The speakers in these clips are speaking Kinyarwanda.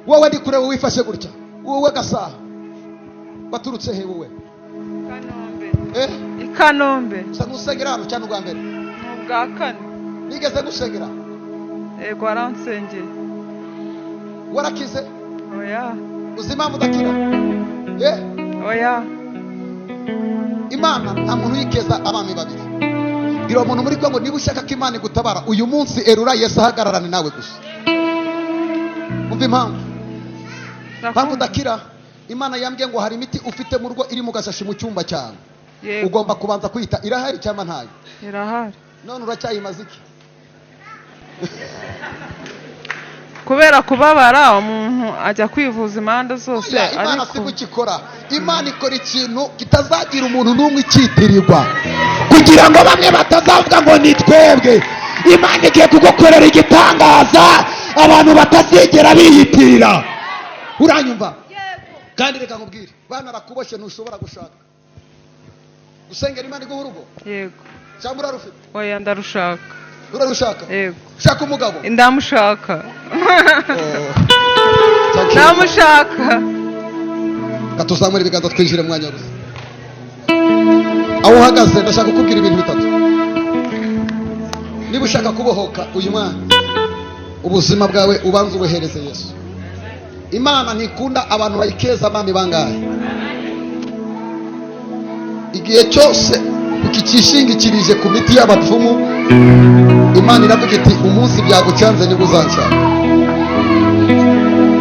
Wowe ndi kureba wifashe gutya, wowe gasaha baturutse he wowe? Kanombe. Eh? I Kanombe. Usa n'usengera hano cyane ubwa mbere? Ni ubwa kane. Nigeze gusengera? Yego, waransengeye. Warakize? Oya. Uzi impamvu udakira? Eh? Oya. Imana nta muntu uyikeza abami babiri. Bwira uwo muntu muri Kongo, niba ushaka ko Imana igutabara uyu munsi, erura Yesu ahagararane nawe gusa. Umva impamvu udakira. Imana yambwiye ngo hari imiti ufite mu rugo iri mu gashashi mu cyumba cyawe. Yego. Ugomba kubanza kwita. Irahari cyangwa ntayo? Irahari. None uracyayimaze iki? Kubera kubabara umuntu ajya kwivuza impande zose. Oya, Imana ariko si gukikora. Imana ikora ikintu kitazagira umuntu n'umwe icitirirwa, kugira ngo bamwe batazavuga ngo ni twebwe. Imana igiye kugukorera igitangaza abantu batazigera biyitirira. Uranyumva? Kandi reka nkubwire, bana bakuboshye ntushobora gushaka. Gusengera Imana iguha urugo? Yego. Cyangwa urarufite? Oya, ndarushaka. Urarushaka? Yego. Ushaka umugabo? Ndamushaka. Oh. Thank you. Ndamushaka. Reka tuzamure ibiganza twinjire mu mwanya gusa. Aho uhagaze ndashaka kukubwira ibintu bitatu. Niba ushaka kubohoka uyu mwanya, ubuzima bwawe ubanza ubuhereze Yesu. Imana ntikunda abantu bayikeza abami bangahe. Igihe cyose ukikishingikirije ku miti y'abapfumu, Imana iravuga iti umunsi byagucanze nibwo uzanshaka.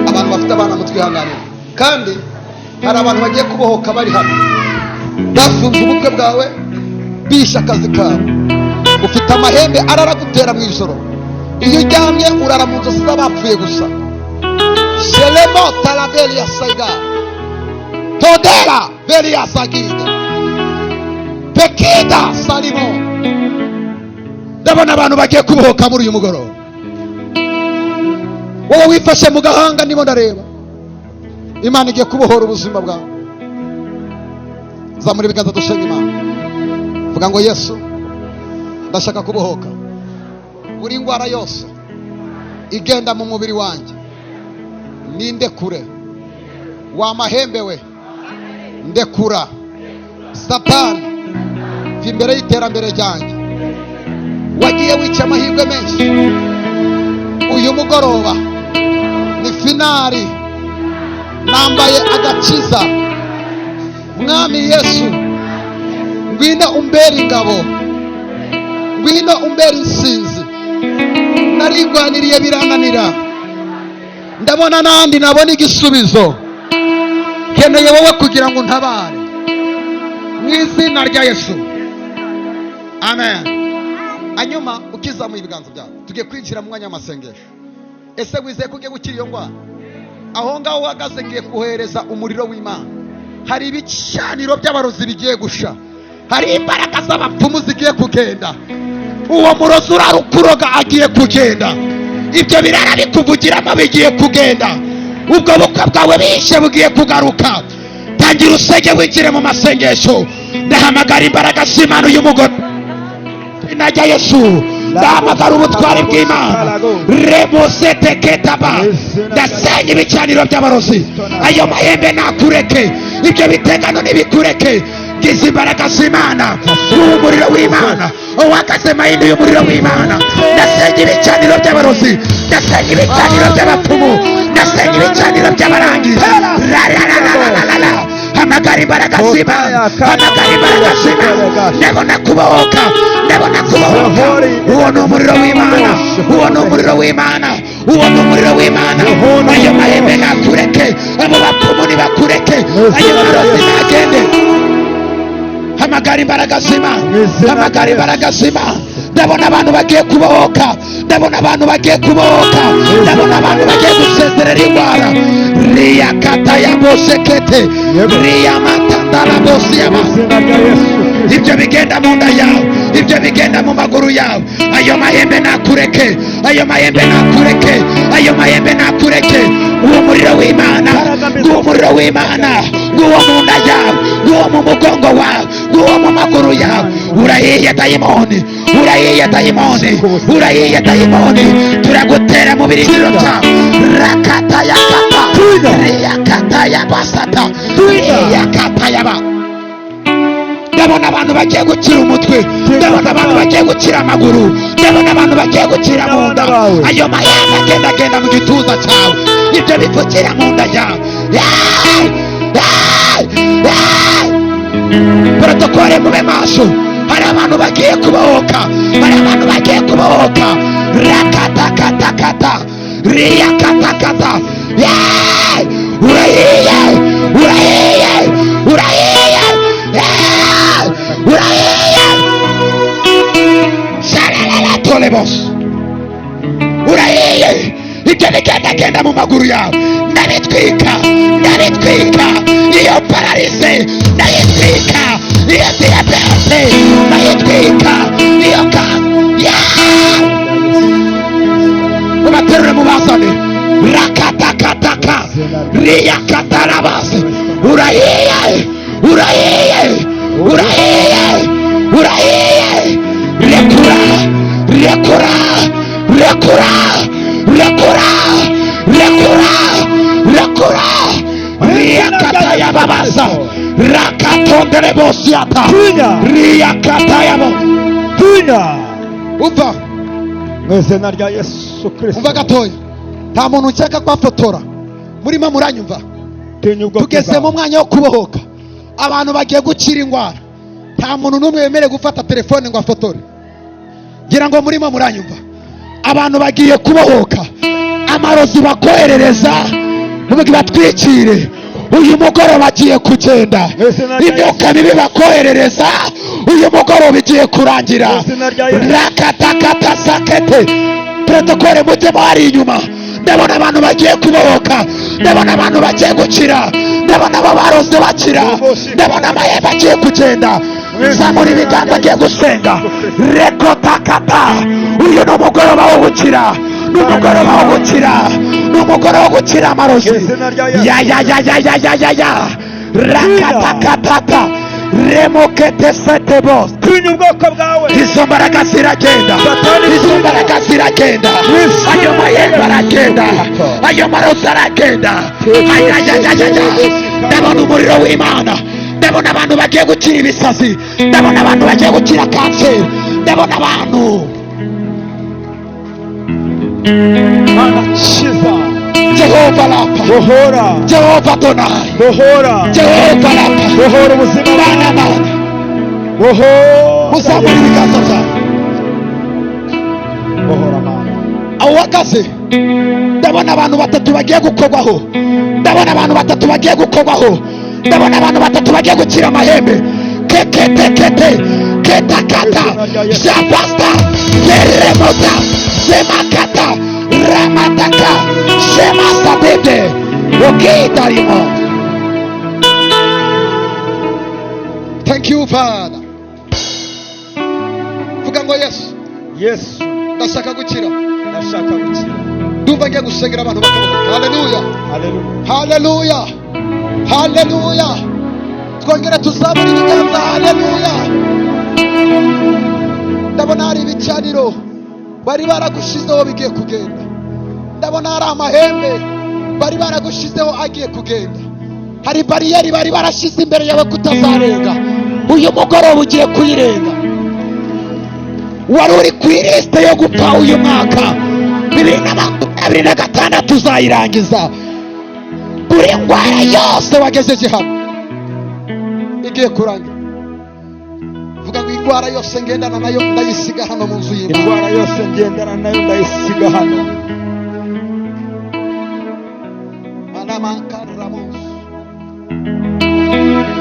Abantu bafite abana mutwihanganira, kandi hari abantu bagiye kubohoka bari hano bafunze ubukwe bwawe, bishe akazi kawe, ufite amahembe araragutera mu ijoro, iyo uryamye urara mu nzozi z'abapfuye gusa. Shelemo tarabelia saiga todera belia sagida pekida salimo. Ndabona abantu bagiye kubohoka muri uyu mugoroba. Wowe wifashe mu gahanga, ndimo ndareba Imana igiye kubohora ubuzima bwawe. Zamura ibiganza dusenga Imana. Vuga ngo Yesu, ndashaka kubohoka buri ndwara yose igenda mu mubiri wanjye, nindekure. Wa mahembe we, ndekura. Satani, va imbere y'iterambere ryanjye. Wagiye wica amahirwe menshi. Uyu mugoroba ni finali, nambaye agakiza. Mwami Yesu, ngwino umbere ingabo, ngwino umbere insinzi. Narigwaniriye birananira, ndabona n'andi nabona igisubizo. Nkeneye wowe kugira ngo untabare mu izina rya Yesu, amen. Hanyuma ukizamuye ibiganza byawe, tugiye kwinjira mu mwanya w'amasengesho. Ese wizeye ko ugiye gukira iyo ndwara? Aho ngaho uhagaze ngiye kohereza umuriro w'Imana. Hari ibicaniro by'abarozi bigiye gusha, hari imbaraga z'abapfumu zigiye kugenda, uwo murozi urarukuroga agiye kugenda, ibyo birara bikuvugiramo bigiye kugenda, ubwo bukwe bwawe bishe bugiye kugaruka. Tangira usenge, winjire mu masengesho. Ndahamagara imbaraga z'Imana uyu mugore najya Yesu, ndahamagara ubutwari bw'Imana remoseteketaba. Ndasenya ibicaniro by'abarozi. Ayo mahembe nakureke, ibyo bitegano nibikureke. Ngize imbaraga z'Imana, umuriro w'Imana uhagaze mahindi y'umuriro w'Imana. Ndasenya ibicaniro by'abarozi, ndasenya ibicaniro by'abapfumu, ndasenya ibicaniro by'abarangi. Rarararararara. Hamagara imbaraga z'Imana, hamagara imbaraga z'Imana. Ndabona kubohoka, ndabona kubohoka. Uwo ni umuriro w'Imana, uwo ni umuriro w'Imana, uwo ni umuriro w'Imana. Ayo mahembe nakureke, abo bapfumu nibakureke, ayo marozi nagende. Hamagara imbaraga z'Imana, hamagara imbaraga z'Imana. Ndabona abantu bagiye kubohoka, ndabona abantu bagiye kubohoka, ndabona abantu bagiye gusezerera indwara. Riyakata ya bosekete riyamatandara bosi yama. Ibyo bigenda mu nda yawe, ibyo bigenda mu maguru yawe, ayo mahembe nakureke, ayo mahembe nakureke, ayo mahembe nakureke. Uwo muriro w'Imana, uwo muriro w'Imana, uwo mu nda yawe, uwo mu mugongo wawe, uwo mu maguru yawe. Urahiye dayimoni, urahiye dayimoni, urahiye dayimoni. Turagutera mu birindiro byawe. Rakata yakata. Riyakatayabasata. Tinya. Riyakatayaba. Ndabona abantu bagiye gukira umutwe, ndabona abantu bagiye gukira amaguru, ndabona abantu bagiye gukira mu nda. Bawe. Ayo mayanga agendagenda mu gituza cyawe, ibyo bivukira mu nda yawe. Yaay! Yaay! Yaay! Protokole, mube maso, hari abantu bagiye kubohoka, hari abantu bagiye kubohoka. Rakatakatakata, riyakatakata. Yaay! Urahiye, urahiye, urahiye. Yaay! Urahiye. Shararara tolebos. Urahiye. Ibyo bigendagenda mu maguru yawe ndabitwika, ndabitwika. Iyo paralysie ndayitwika, iyo diyabete ndayitwika, iyo ka mubaterure, mubazane. Rakatakataka, riyakatarabasi. Urahiye, urahiye, urahiye, urahiye. Rekura, rekura, rekura, rekura, rekura, rekura. Riyakatayababasa, rakatonderebosiata. Tinya. Riyakatayabo. Tinya. Umva. Mu izina rya Yesu Kristo. Umva gatoya, nta muntu ukeka ko afotora. Murimo muranyumva? Tinya ubwoko Tugeze mu bwawe. mwanya wo kubohoka, abantu bagiye gukira indwara. Nta muntu n'umwe wemerewe gufata telefone ngo afotore. Ngira ngo murimo muranyumva. Abantu bagiye kubohoka. Amarozi bakoherereza batwikire, uyu mugoroba agiye kugenda. Mu izina rya Imyuka mibi bakoherereza, uyu mugoroba igiye kurangira. Mu izina rya Yesu. Rakatakata sakete. Protokole, mujyemo hari inyuma. Ndabona abantu bagiye kubohoka, ndabona abantu bagiye gukira, ndabona abo baroze bakira, ndabona amahembe agiye kugenda. Zamura ibiganza, agiye gusenga. Rekotakata. Uyu ni umugoroba wo gukira, ni umugoroba wo gukira, ni umugoroba wo gukira amarozi. Mu izina rya Yesu. Ya ya ya ya ya ya ya ya. Rakatakatata, remokete setebos. Tinya ubwoko bwawe. Izo mbaraga ziragenda. Satani. Izo mbaraga ziragenda. Ayo mahembe aragenda, ayo marozi aragenda. Ayayayayaya. Ndabona umuriro w'Imana, ndabona abantu bagiye gukira ibisazi, ndabona abantu bagiye gukira kanseri, ndabona abantu. Mana, kiza. Jehova Rapa. Bohora. Jehova Donai. Bohora. Jehova Rapa. Bohora ubuzima. Mana, mana. Bohora. Muzamura ibiganza byawe. Bohora, Mana. Aho uhagaze, ndabona abantu batatu bagiye gukorwaho, ndabona abantu batatu bagiye gukorwaho, ndabona abantu batatu bagiye gukira amahembe. Keketekete, ketakata, japasta, teremota, semakata, ramataka, semasabede, okitarimo. Thank you, Father. Vuga ngo: "Yesu, Yesu, ndashaka gukira." Ndashaka gukira. Ndumva ngiye gusengera abantu bakabohoka. Haleluya. Haleluya. Haleluya, haleluya. Twongere tuzamura ibiganza. Haleluya. Ndabona hari ibicaniro bari baragushizeho bigiye kugenda. Ndabona hari amahembe bari baragushizeho agiye kugenda. Hari bariyeri bari barashize imbere yawe kutazarenga, uyu mugoroba ugiye kuyirenga. Wari uri ku ilisite yo gupfa, uyu mwaka 2026 uzayirangiza. Buri ndwara yose wagejeje hano igiye kurangira. Vuga ngo: "Indwara yose ngendana nayo ndayisiga hano mu nzu y'Imana." Indwara yose ngendana nayo ndayisiga hano. Anamakaramos.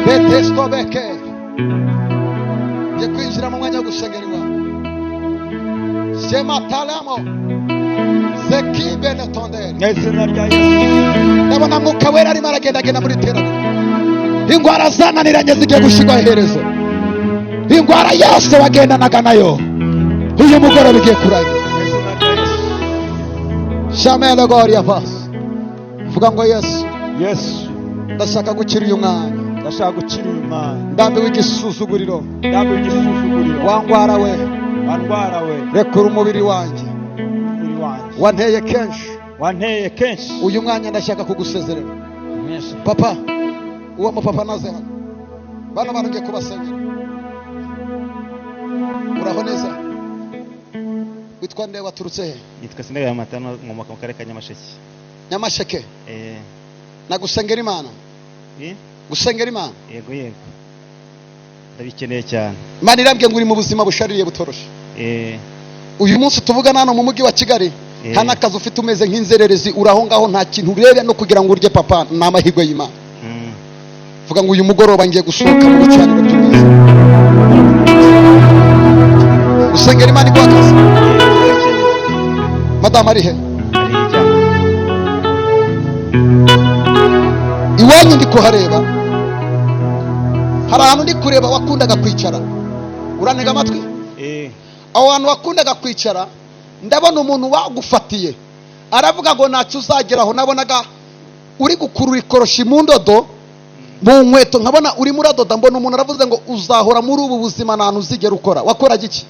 Betestobeke. Ngiye kwinjira mu mwanya wo gusengerwa. Shematalamo, zekibenetondere. Mu izina rya Yesu. Ndabona Mwuka Wera arimo aragendagenda muri teraniro. Indwara zananiranye zigiye gushyirwaho iherezo. Indwara yose wagendanaga nayo, uyu mugoroba ugiye kurangira. Mu izina rya Yesu. Shamele goria vasi. Vuga ngo: "Yesu, Yesu, ndashaka gukira uyu mwanya." Ndashaka gukira uyu mwanya. Ndambiwe igisuzuguriro. Ndambiwe igisuzuguriro. Wa ndwara we, Wa ndwara we, rekura umubiri wanjye. Umubiri wanjye. Wanteye kenshi. Wanteye kenshi. Uyu mwanya ndashaka kugusezerera. Menshi. Papa, uwo mupapa naze hano. Bano bantu ngiye kubasengera. Uraho neza? Witwa nde? Waturutse he? Nitwa Sindagaya Matano, nkomoka mu karere ka Nyamasheke. Nyamasheke? Eh. Nagusengera Imana? Eh? Gusengera Imana? Yego yego, ndabikeneye cyane. Imana irambwiye ngo uri mu buzima bushaririye, butoroshe. Eh. Uyu munsi tuvugana hano mu mujyi wa Kigali, nta Eh. n'akazi ufite, umeze nk'inzererezi, uri aho ngaho, nta kintu urebe no kugira ngo urye, papa, ni amahirwe y'Imana. Vuga ngo: "Uyu mugoroba ngiye gusohoka mu bicaniro by'ubwiza." Usengera Imana iguha akazi. Yego, ndabikeneye. Madamu ari he? Ari ijyana. Iwanyu ndi kuhareba, hari ahantu ndi kureba wakundaga kwicara. Urantega amatwi? Eh. Aho hantu wakundaga kwicara, ndabona umuntu wagufatiye, aravuga ngo ntacyo uzageraho. Nabonaga uri gukurura ikoroshi mu ndodo, mu nkweto, nkabona urimo uradoda, mbona umuntu aravuze ngo uzahora muri ubu buzima, nta hantu uzigera ukora. Wakoraga iki?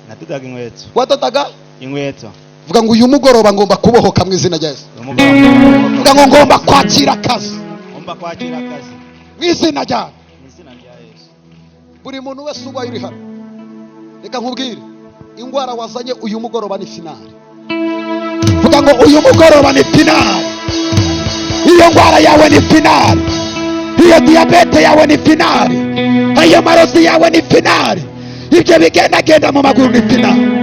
Nadodaga inkweto. Wadodaga? Inkweto. Vuga ngo: "Uyu mugoroba ngomba kubohoka mu izina rya Yesu." Uyu mugoroba. Vuga ngo: "Ngomba kwakira akazi." Ngomba kwakira akazi. Mu izina rya Mu izina rya Yesu. Buri muntu wese ubaye uri hano, reka nkubwire, indwara wazanye, uyu mugoroba ni finale. Vuga ngo: "Uyu mugoroba ni finale." Iyo ndwara yawe ni finale, iyo diyabete yawe ni finale, ayo marozi yawe ni finale, ibyo bigendagenda mu maguru ni finale.